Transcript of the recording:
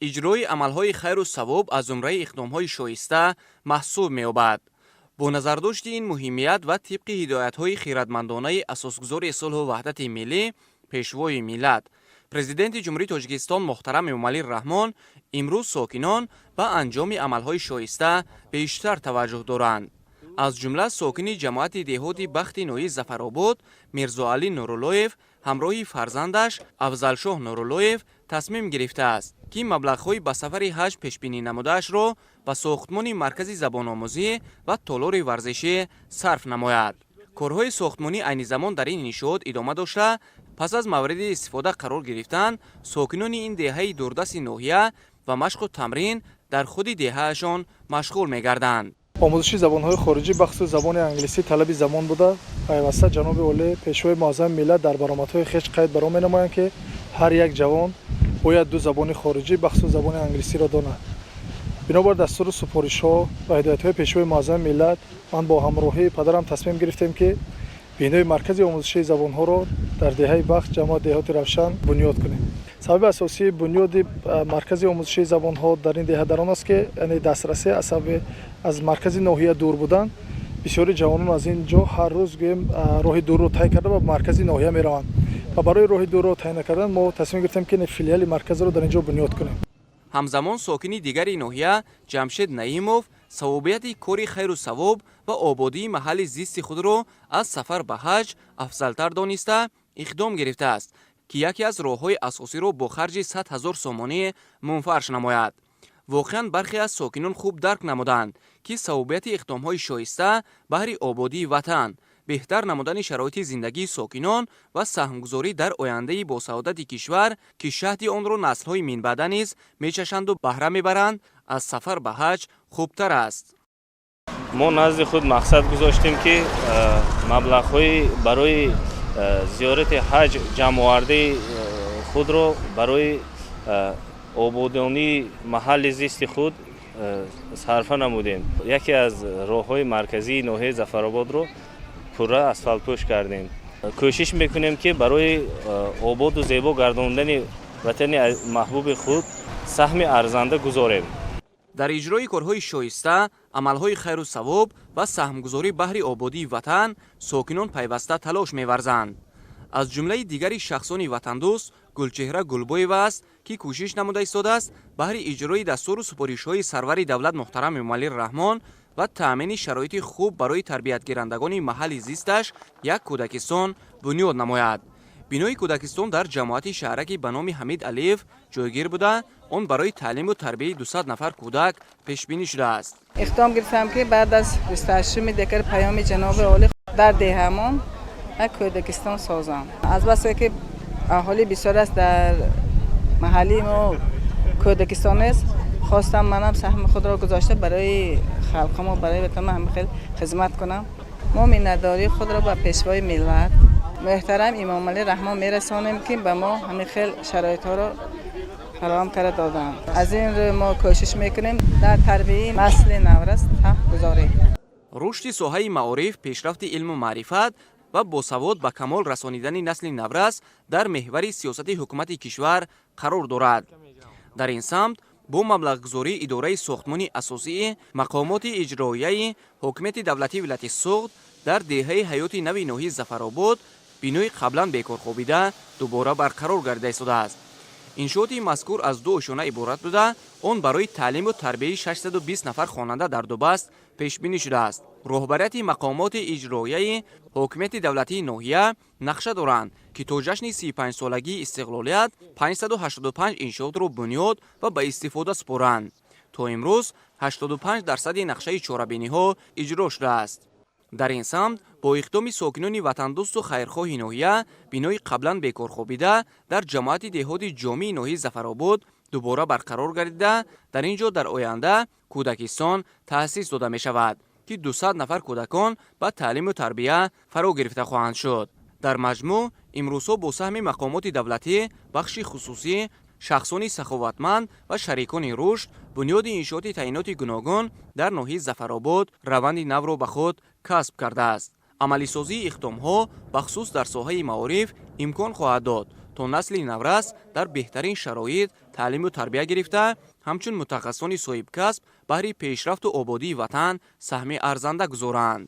Иҷрои амалҳои хайру савоб аз зумраи иқдомҳои шоиста маҳсуб меёбад. Бо назардошти ин муҳимият ва тибқи ҳидоятҳои хиратмандонаи асосгузори сулҳу ваҳдати миллӣ, Пешвои миллат, Президенти Ҷумҳурии Тоҷикистон муҳтарам Эмомалӣ Раҳмон, имрӯз сокинон ба анҷоми амалҳои шоиста бештар таваҷҷӯҳ доранд. Аз ҷумла сокини ҷамоати деҳоти Бахти ноҳияи Зафаробод Мирзоалӣ Нуруллоев ҳамроҳи фарзандаш Афзалшоҳ Нуруллоев тасмим гирифтааст, ки маблағҳои ба сафари ҳаҷ пешбинӣ намудаашро ба сохтмони маркази забономӯзӣ ва толори варзишӣ сарф намояд. Корҳои сохтмонӣ айни замон дар ин иншоот идома дошта, пас аз мавриди истифода қарор гирифтан, сокинони ин деҳаи дурдасти ноҳия ба машқу тамрин дар худи деҳаашон машғул мегарданд. Омӯзиши забонҳои хориҷӣ, бахусус забони англисӣ, талаби замон буда, пайваста ҷаноби олӣ, Пешвои муаззами миллат, дар баромадҳои хеш қайд баро менамоянд, ки ҳар як ҷавон бояд ду забони хориҷӣ, бахусус забони англисиро донад. Бинобар дастуру супоришҳо ва ҳидоятҳои Пешвои муаззами миллат, ман бо ҳамроҳии падарам тасмим гирифтем, ки бинои маркази омӯзишии забонҳоро дар деҳаи Бахт, ҷамоат деҳоти Равшан, бунёд кунем. Сабаби асосии бунёди маркази омӯзишии забонҳо дар ин деҳа дар он аст, ки яъне дастрасӣ аз сабаби аз маркази ноҳия дур будан, бисёри ҷавонон аз ин ҷо ҳар рӯз, гӯем, роҳи дурро тай карда ба маркази ноҳия мераванд ва барои роҳи дурро тай накардан мо тасмим гирифтем, ки филиали марказро дар ин ҷо бунёд кунем. Ҳамзамон сокини дигари ноҳия Ҷамшед Наимов савобияти кори хайру савоб ва ободии маҳалли зисти худро аз сафар ба ҳаҷ афзалтар дониста, иқдом гирифтааст, ки яке аз роҳҳои асосиро бо харҷи 100 000 сомонӣ мунфарш намояд. Воқеан, бархе аз сокинон хуб дарк намуданд, ки савобияти иқдомҳои шоиста баҳри ободии ватан, беҳтар намудани шароити зиндагии сокинон ва саҳмгузорӣ дар ояндаи босаодати кишвар, ки шаҳди онро наслҳои минбаъда низ мечашанду баҳра мебаранд, аз сафар ба ҳаҷ хубтар аст. Мо назди худ мақсад гузоштем, ки маблағҳои барои зиёрати ҳаҷ ҷамъовардаи худро барои ободонии маҳалли зисти худ сарфа намудем. Яке аз роҳҳои марказии ноҳияи Зафарободро пурра асфалтпӯш кардем. Кӯшиш мекунем, ки барои ободу зебо гардондани ватани маҳбуби худ саҳми арзанда гузорем. Дар иҷрои корҳои шоиста, амалҳои хайру савоб ва саҳмгузорӣ баҳри ободии ватан сокинон пайваста талош меварзанд. Аз ҷумлаи дигари шахсони ватандӯст Гулчеҳра Гулбоева аст, ки кӯшиш намуда истодааст баҳри иҷрои дастуру супоришҳои сарвари давлат муҳтарам Эмомалӣ Раҳмон ва таъмини шароити хуб барои тарбиятгирандагони маҳалли зисташ як кӯдакистон бунёд намояд. Бинои кӯдакистон дар ҷамоати шаҳраки ба номи Ҳамид Алиев ҷойгир буда, он барои таълиму тарбияи 200 нафар кӯдак пешбинӣ шудааст. Иқдом гирифтам, ки баъд аз 28 декабр паёми ҷаноби олӣ дар деҳамон як кӯдакистон созам. Аз басе ки аҳолӣ бисёр аст, дар маҳаллии мо кӯдакистон нест, хостам манам саҳми худро гузошта барои халқамо, барои ватанам ҳамин хел хизмат кунам. Мо миннатдории худро ба Пешвои миллат муҳтарам Имомалӣ Раҳмон мерасонем, ки ба мо ҳамин хел шароитҳоро фароҳам карда доданд. Аз ин рӯ мо кӯшиш мекунем дар тарбияи насли наврас саҳм гузорем. Рушди соҳаи маориф, пешрафти илму маърифат ва босавод ба камол расонидани насли наврас дар меҳвари сиёсати ҳукумати кишвар қарор дорад. Дар ин самт бо маблағгузории идораи сохтмони асосии мақомоти иҷроияи ҳокимияти давлатии вилояти Суғд дар деҳаи Ҳаёти Нави ноҳияи Зафаробод бинои қаблан бекорхобида дубора барқарор гардида истодааст. Иншооти мазкур аз ду ошёна иборат буда, он барои таълиму тарбияи 620 нафар хонанда дар ду баст пешбинӣ шудааст. Роҳбарияти мақомоти иҷроияи ҳокимияти давлатии ноҳия нақша доранд, ки то ҷашни 35-солагии истиқлолият 585 иншоотро бунёд ва ба истифода супоранд. То имрӯз 85 дарсади нақшаи чорабиниҳо иҷро шудааст. Дар ин самт бо иқдоми сокинони ватандӯсту хайрхоҳи ноҳия бинои қаблан бекорхобида дар ҷамоати деҳоти Ҷомии ноҳияи Зафаробод дубора барқарор гардида, дар ин ҷо дар оянда кӯдакистон таъсис дода мешавад, ки 200 нафар кӯдакон ба таълиму тарбия фаро гирифта хоҳанд шуд. Дар маҷмӯъ, имрӯзҳо бо саҳми мақомоти давлатӣ, бахши хусусӣ, шахсони саховатманд ва шарикони рушд бунёди иншооти таъиноти гуногун дар ноҳияи Зафаробод раванди навро ба худ касб кардааст. Амалисозии иқдомҳо, бахусус дар соҳаи маориф, имкон хоҳад дод, то То насли наврас дар беҳтарин шароит таълиму тарбия гирифта, ҳамчун мутахассисони соҳибкасб баҳри пешрафту ободии ватан саҳми арзанда гузоранд.